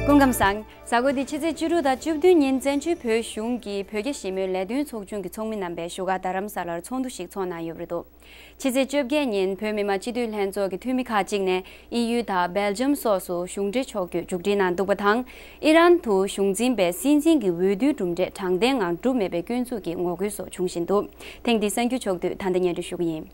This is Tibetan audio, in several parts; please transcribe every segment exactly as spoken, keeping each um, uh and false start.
སྐུ་ཁམས་བཟང་། གཟའ་འཁོར་འདི་ཕྱི་ཚེས་བཅུ་དྲུག་དང་བཅུ་བདུན་ཉིན་བཙན་བྱོལ་བོད་གཞུང་གི་བོད་རྒྱ་ཞི་མོལ་ལས་དོན་ཚོགས་ཆུང་གི་ཚོགས་མི་རྣམ་པས་བཞུགས་སྒར་རྡ་རམ་ས་ལར་ཚོགས་འདུ་ཞིག་འཚོགས་གནང་ཡོད་པ་རེད་འདུག་ཕྱི་ཚེས་བཅོ་བརྒྱད་ཉིན་བོད་མི་མང་སྤྱི་འཐུས་ལྷན་ཚོགས་ཀྱི་འཐུས་མི་ཁག་ཅིག་ནས་དབྱིན་ཡུལ་དང་སྦེལ་ཇམ་སོགས་སུ་གཞུང་འབྲེལ་ཕྱོགས་བསྐྱོད་མཇུག་སྒྲིལ་གནང་འདུག་པ་དང་། ཨི་རན་དུ་གཞུང་འཛིན་པའི་སྲིད་འཛིན་གྱི་འོས་བསྡུའི་གྲུབ་འབྲས་དྲང་བདེན་ངང་གྲུབ་མེད་པའི་སྐྱོན་འཛུགས་ཀྱི་ངོ་རྒོལ་སོགས་བྱུང་བཞིན་འདུག་ཐེངས་འདིའི་གསར་འགྱུར་ཕྱོགས་བསྡུས་ད་ལྟ་སྙན་སྒྲོན་ཞུ་གི་ཡིན།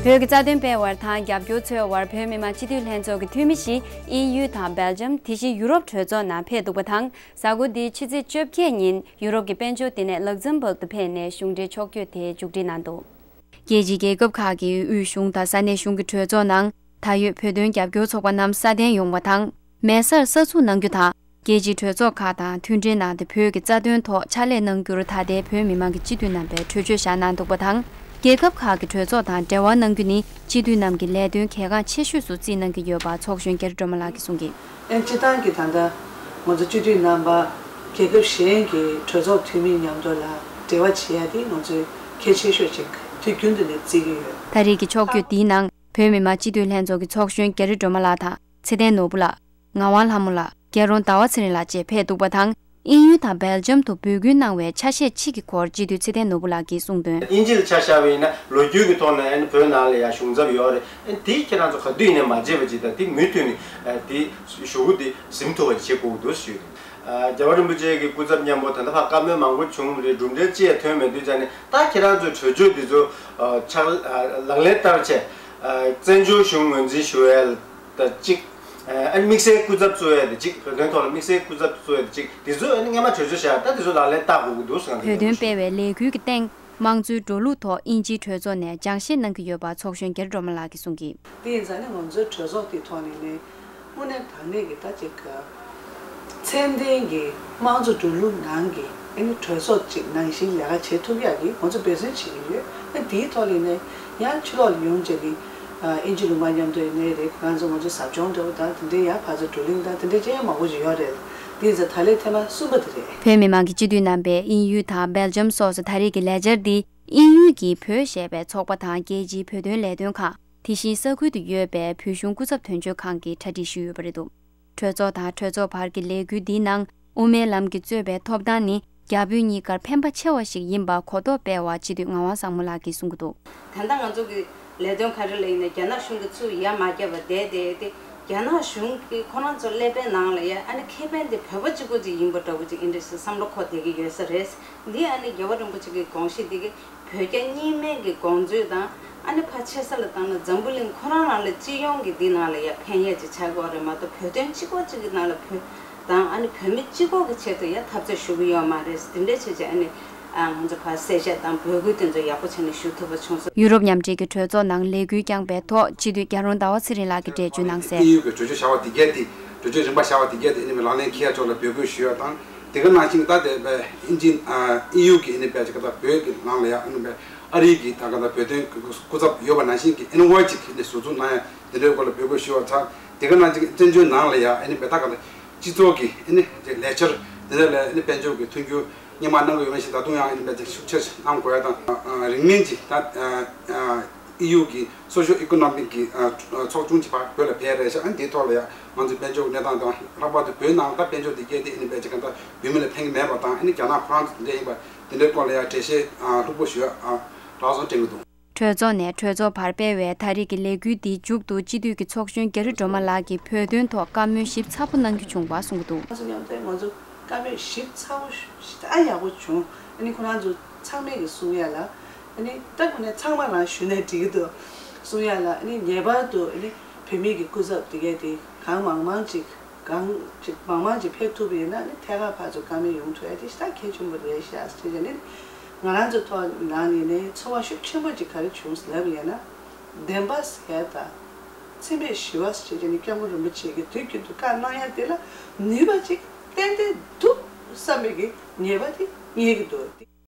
བོད་ཀྱི་རྩ་དོན་སྤེལ་བར་དང་རྒྱབ་སྐྱོར་འཚོལ་བར་བོད་མི་མང་སྤྱི་འཐུས་ལྷན་ཚོགས་ཀྱི་འཐུས་མི་ཞིག་དབྱིན་ཡུལ་དང་སྦེལ་ཇམ། དེ་བཞིན་ཡུ་རོབ་གྲོས་ཚོགས་ནང་ཕེབས་འདུག་པ་དང་། གཟའ་འཁོར་འདིའི་ཕྱི་ཚེས་བཅོ་བརྒྱད་ཉིན་ཡུ་རོབ་ཀྱི་དཔལ་འབྱོར་ལྟེ་གནས་ལག་ཛམ་བྷག་ཏུ་ཕེབས་ནས་གཞུང་འབྲེལ་ཕྱོགས་བསྐྱོད་དེ་མཇུག་སྒྲིལ་གནང་འདུག་རྒྱལ་སྤྱིའི་རྒྱལ་ཁབ་ཁག་གི་དབུས་གཞུང་དང་ས་གནས་གཞུང་གི་གྲོས་ཚོགས་ནང་ད་ཡོད་བོད་དོན་རྒྱབ་སྐྱོར་ཚོགས་པ་རྣམས་སྲ་བརྟན་ཡོང་བ་དང་། མེད་སར་གསར་འཛུགས་གནང་རྒྱུ་དང་། རྒྱལ་སྤྱིའི་གྲོས་ཚོགས་ཁག་དང་མཐུན་འབྲེལ་གནང་སྟེ་བོད་ཀྱི་རྩ་དོན་ཐོག་ཕྱག་ལས་གནང་རྒྱུར་ད་ལྟའི་བོད་མི་མང་གི་སྤྱི་འཐུས་རྣམ་པས་གྲོས་ཆོད་བཞག་གནང་འདུག་པ་དང་། རྒྱལ་ཁབ་ཁག་གི་གྲོས་ཚོགས་དང་འབྲེལ་བ་གནང་རྒྱུ་ནི་སྤྱི་འཐུས་རྣམས་ཀྱི་ལས་དོན་གལ་འགངས་ཆེ་ཤོས་སུ་བརྩིས་གནང་གི་ཡོད་པ་ཚོགས་གཞོན་རྒྱ་རི་སྒྲོལ་མ་ལགས་ཀྱིས་གསུངས་ཀྱིས། ཨེ་སྤྱིར་བཏང་གི་ད་ལྟ་ང་ཚོ་སྤྱི་འཐུས་རྣམ་པ་རྒྱལ་ཁབ་གཞན་གྱི་གྲོས་ཚོགས་འཐུས་མི་མཉམ་དུ་ལ་འབྲེལ་བ་བྱེད་ཡ་དེ་ང་ཚོའི་གལ་ཆེ་ཤོས་ཅིག་དུས་རྒྱུན་དུ་ནས་བརྩི་གི་ཡོད། ད་རེས་ཀྱི་ཕྱོགས་བསྐྱོད་འདིའི་ནང་བོད་མི་མང་སྤྱི་འཐུས་ལྷན་ཚོགས་ཀྱི་ཚོགས་གཞོན་རྒྱ་རི་སྒྲོལ་མ་ལགས་དང་། ཚེ་བརྟན་ནོར་བུ་ལགས། ངག་དབང་ལྷ་མོ་ལགས། རྒྱལ་རོང་ཟླ་བ་ཚེ་རིང་ལགས་བཅས་ཕེབས་འདུག་པ་དང་། དབྱིན་ཡུལ་དང་སྦེལ་ཇམ་དུ་འབོད་སྐུལ་གནང་བའི་ཆ་ཤས་གཅིག་གི་སྐོར་སྤྱི་འཐུས་ཚེ་བརྟན་ནོར་བུ་ལགས་ཀྱིས་གསུངས་དོན། དབྱིན་ཇི་ལ་ཆ་བཞག་པ་ཡིན་ན་ལོ་རྒྱུས་ཀྱི་ཐོག་ནས་ཨ་ནི་བོད་ནང་ལ་ཡང་གཞུང་ཚབ་ཡོད་རེད། ཨ་ནི་དེ་ཁྱེད་རང་ཚོ་ག་དུས་ཡིན་ནའི་མ་བརྗེད་པ་ཅིག་དང་དེ་མུ་མཐུད་ནས་ཨ་དེ་གཞུག་གུ་དེ་ཟིན་ཐུབ་པ་བྱེད་དགོས་ཀྱི་འདུག་ཞུས། ཨ་རྒྱལ་བ་རིན་པོ་ཆེ་གི་སྐུ་ཚབ་མཉམ་པོ་ད་ལྟ་ཕར་བཀའ་མོལ་མང་པོ་བྱུང་རེད། གྲུབ་འབྲས་ཅི་ཡང་ཐོན་མེད་དུས་ཙང་ནས་ད་ཁྱེད་རང་ཚོའི་གྲོས་ཆོད་འདི་ཚོ་ཨ་ཕྱག་ཨ་ལག་ལེན་བསྟར་བྱས་ཨ་བཙན་བྱོལ་གཞུང་ངོས་འཛིན་ཞུ་ཡ་ད་གཅིག་ཨ་དམིགས་བསལ་སྐུ་ཚབ་གཙོས་ཡ་དེ་གཅིག་བོད་དོན་ཐོག་ལ་དམིགས་བསལ་སྐུ་ཚབ་གཙོས་ཡ་དེ་གཅིག་དེ་ཚོ་ཨ་ནི་སྔོན་མ་གྲོས་ཆོད་བཞག་ད་དེ་ཚོ་ལག་ལེན་བསྟར་དགོས་ཀྱི་འདུག་ཟེར་ང་ཚོ་བོད་དོན་སྤེལ་བའི་ལས་འགུལ་གྱི་སྟེང་། དམངས་གཙོའི་འགྲོ་ལུགས་ཐོག་དབྱིན་ཇིའི་གྲོས་ཚོགས་ནས་སྦྱང་བཤད་གནང་གི་ཡོད་པ་ཚོགས་གཞོན་རྒྱ་རི་སྒྲོལ་མ་ལགས་ཀྱིས་གསུངས་ཀྱིས། དེ་ཡིན་ཙང་ནི་ང་ཚོའི་གྲོས་ཚོགས་དེའི་ཐོག་ནས་ནི་དངོས་གནས་དྲང་གནས་ཀྱི་ད་ཅིག་ག་ཚད་ལྡན་གྱི་དམངས་གཙོ་འགྲོ་ལུགས་ནང་གི་ཨ་ནི་གྲོས་ཚོགས་ཅིག་ནང་བཞིན་ལས་ཀ་བྱེད་ཐུབ་ཡག་གི་ང་ཚོ་འབད་བརྩོན་བྱེད་ཀྱི་ཡོད། ཨ་དེའི་ཐོག་ནས་ནི་ཡང་ཕྱི་ལོགས་ལ་ཡོང་བྱས་ནི་ཨ་དབྱིན་ཇི་ལུང་པ་མཉམ་དུ་ཡིན་ནའི་རེད། ང་ཚོ་ང་ཚོ་ཟབ་སྦྱོང་འདྲ་བོ་དང་དེ་འདྲའི་ཡང་ཕར་ཚུར་བགྲོ་གླེང་དང་དེ་འདྲའི་ཅན་ཡང་མང་པོ་ཅིག་ཡོད་རེད། དེ་ཡིན་ཙང་ད་ལན་ཐེངས་མ་གསུམ་པ་དེ་རེད། བོད་མི་མང་གི་སྤྱི་འཐུས་རྣམ་པས་དབྱིན་ཡུལ་དང་སྦེལ་ཇམ་སོགས་སུ་ད་རེས་ཀྱི་ལས་འཆར་འདི་དབྱིན་ཡུལ་གྱི་བོད་ཞེས་པའི་ཚོགས་པ་དང་རྒྱལ་སྤྱིའི་བོད་དོན་ལས་དོན་ཁང་། དེ་བཞིན་ས་ཁུལ་དུ་ཡོད་པའི་བོད་གཞུང་སྐུ་ཚབ་དོན་གཅོད་ཁང་གིས་གྲ་སྒྲིག་ཞུས་ཡོད་པ་རེད་འདུག་གྲོས་ཚོགས་དང་གྲོས་ཚོགས་བར་གྱི་ལས་འགུལ་འདིའི་ནང་དབུ་མའི་ལམ་གྱིས་གཙོས་པའི་ཐོབ་ཐང་ནི་རྒྱ་བོད་གཉིས་ཀར་ཕན་པ་ཆེ་བ་ཞིག་ཡིན་པ་གོ་རྟོགས་སྤེལ་བ་སྤྱི་འཐུས་ངག་དབང་བཟང་མོ་ལགས་ཀྱིས་གསུང་གི་འདུག་ད་ལྟ་ང་ཚོ་གི་ལས་དོན་ག་རེ་ལ་ཡིན་ན་རྒྱ་ནག་གཞུང་གིས་ཚུར་ཡ་མ་བརྒྱབ་པ་བསྡད་དེ་དེ་རྒྱ་ནག་གཞུང་གིས་ཁོ་རང་ཚོ་ཀླད་པའི་ནང་ལ་ཡ་ཨ་ནི་ཁེ་ཕན་དེ་བོད་པ་གཅིག་པོ་ཅིག་ཡིན་པ་འདྲ་བོ་ཅིག་ཨིན་འདྲ་ཞིག་བསམ་བློ་འཁོར་བསྡད་ཀྱི་ཡོད་ས་རེད། འདི་ཨ་ནི་རྒྱལ་བ་རིན་པོ་ཆེ་གི་དགོངས་གཞི་འདི་གི་བོད་རྒྱ་གཉིས་སྨན་གྱི་དགོངས་ཚུལ་དང་ཨ་ནི་ཕར་ཆེ་ས་ལ་བཏང་ན་འཛམ་བུ་གླིང་ཁོ་རང་རང་ལ་སྤྱི་ཡོངས་ཀྱི་འདི་ནང་ལ་ཡ་ཕན་ཡས་ཅིག་ཆགས་ཀྱི་ཡོད་རེད་མ་གཏོགས་བོད་དོན་གཅིག་པོ་གཅིག་གི་ནང་ལ་བོད་དང་ཨ་ནི་བོད་མི་གཅིག་པོ་གི་ཆེད་དུ་ཡ་འཐབ་རྩོད་ཞུ་གི་ཡོད་མ་རེད། འདི་འདྲའི་ཆེད་ཅིག་ཨ་ནི་ཨ་ང་ཚོ་ཕར་གསལ་བཤད་དང་འབོད་སྐུལ་དེ་ཚོ་ཡག་པོ་བྱས་ནས་ཞུ་ཐུབ་པ་བྱུང་སོང་། ཡུ་རོབ་མཉམ་འབྲེལ་གྱི་གྲོས་ཚོགས་ནང་ལས་འགུལ་བསྐྱངས་པའི་ཐོག་སྤྱི་འཐུས་རྒྱ་རོང་ཟླ་བ་ཚེ་རིང་ལགས་ཀྱིས་འགྲེལ་བརྗོད་གནང་གསལ། དབྱིན་ཡུལ་གྱི་གྲོས་ཆོད་བཞག་པ་དེ་གས་དེ་གྲོས་ཆོད་རིམ་པ་བཞག་པ་དེ་གས་དེ་ཨ་ནི་ལག་ལེན་འཁེལ་ཡ་ཕྱོགས་ལ་འབོད་སྐུལ་ཞུ་ཡ་དང་། དེ་ག་ནང་བཞིན་ད་དེ་བས་དབྱིན་ཇི་ཨ་དབྱིན་ཡུལ་གྱི་ཨ་ནི་བས་ཅིག་ག་ད་བོད་ཀྱི་ནང་ལ་ཡ་ཨ་ནི་བས་ཨ་རི་གི་ད་ག་ད་བོད་དོན་སྐུ་ཚབ་ཡོད་པ་ནང་བཞིན་གྱི་ཨེན་ཝོའེ་ཅིག་ཨ་ནི་ཟུར་འཛུགས་གནང་ཡ་དེ་འདྲའི་སྐོར་ལ་འབོད་སྐུལ་ཞུ་བ་ཚར། དེ་ག་ནང་བཞིན་བཙན་བྱོལ་ནང་ལ་ཡ་ཨ་ནི་བས་ད་ག་ད་སྤྱི་ཚོགས་ཀྱི་ཨ་ནི་ལས་འཆར་དེ་འདྲ་ལ་ཨ་ནི་དཔལ་འབྱོར་གྱི་མཐུན་འགྱུར་སྔོན་མ་གནང་གི་ཡོད་ན་ཞིག་ད་དུང་ཡང་ཨ་ནི་བས་ཅིག་ཤུགས་ཆེར་གནང་དགོས་ཡ་དང་རིང་མིན་ཅིག་ད་ཨེ་ཡུ་གི་སོ་ཤོ་ཨི་ཀོ་ནོ་མིག་གི་ཚོགས་ཆུང་ཅིག་ཕར་བོད་ལ་ཕེབས་རེད་ཤག་ཨ་ནི་དེའི་ཐོག་ལ་ཡ་ང་ཚོའི་དཔལ་འབྱོར་གྱི་གནས་སྟངས་དང་ལྷག་པར་དུ་བོད་ནང་ད་དཔལ་འབྱོར་དེ་སྐད་དེ་ཨ་ནི་བས་ཅིག་ག་ད་བོད་མི་ལ་ཕན་གྱི་མེད་པ་དང་ཨ་ནི་རྒྱ་ནག་ཁོ་རང་ཚོ་དེ་འདྲ་ཡིན་པ་དེ་འདྲའི་སྐོར་ལ་ཡ་འགྲེལ་བཤད་ལྷུག་པོ་ཞུ་ཡ་རག་སོང་དྲན་གྱི་འདུག་གྲོས་ཚོགས་ནས་གྲོས་ཚོགས་བར་སྤེལ་བའི་ད་རེས་ཀྱི་ལས་འགུལ་འདིའི་མཇུག་ཏུ་སྤྱི་འཐུས་ཀྱི་ཚོགས་གཞོན་རྒྱ་རི་སྒྲོལ་མ་ལགས་ཀྱིས་བོད་དོན་ཐོག་བཀའ་མོལ་ཞིབ་ཚགས་པོ་གནང་རྒྱུ་བྱུང་བ་གསུངས་འདུག་ང་ཚོ་མཉམ་དུ་ང་ཚོ་བཀའ་མོལ་ཞིབ་ཚགས་པོ་ཞེ་དྲག་ཡག་པོ་བྱུང་། ཨ་ནི་ཁོ་རང་ཚོ་ཚང་མས་ཀྱི་གསུང་ཡ་ལ་ཨ་ནི་ད་ཁོ་ནས་ཚང་མ་རང་ཞུས་ནས་འགྲིག་གི་འདུག་གསུང་ཡ་ལ་ཨ་ནི་ངེས་པར་དུ་ཨ་ནི་བོད་མི་གི་སྐུ་ཚབ་དེ་གས་དེ་གང་མང་མང་ཅིག་གང་ཅིག་མང་མང་ཅིག་ཕེབས་ཐུབ་པ་ཡིན་ན་ཨ་ནི་ཐད་ཀར་ཕར་ཚུར་བཀའ་མོལ་ཡོང་ཐུབ་ཡ་དེ་ཞེ་དྲག་གལ་ཆེན་པོ་རེད་ཤག་ཟེར་བྱས་ནས་ང་རང་ཚོ་ཐོག་ནང་ནས་ནི་ཚོར་བ་ཤུགས་ཆེན་པོ་ཅིག་ག་རེ་བྱུང་ཟེར་ལབ་ཡིན་ན། བདེན་པ་ཟེར་དང་། འཚེ་མེད་ཞི་བ་ཟེར་བྱས་ནས་སྐྱབས་མགོན་རིན་པོ་ཆེ་གིས་དུས་རྒྱུན་དུ་བཀའ་གནང་ཡ་དེ་ལ་ནུས་པ་ཅིག་ཏན་ཏན་འདུག་བསམ་པའི་གི་ངེས་པ་དེ་རྙེད་ཀྱི་འདུག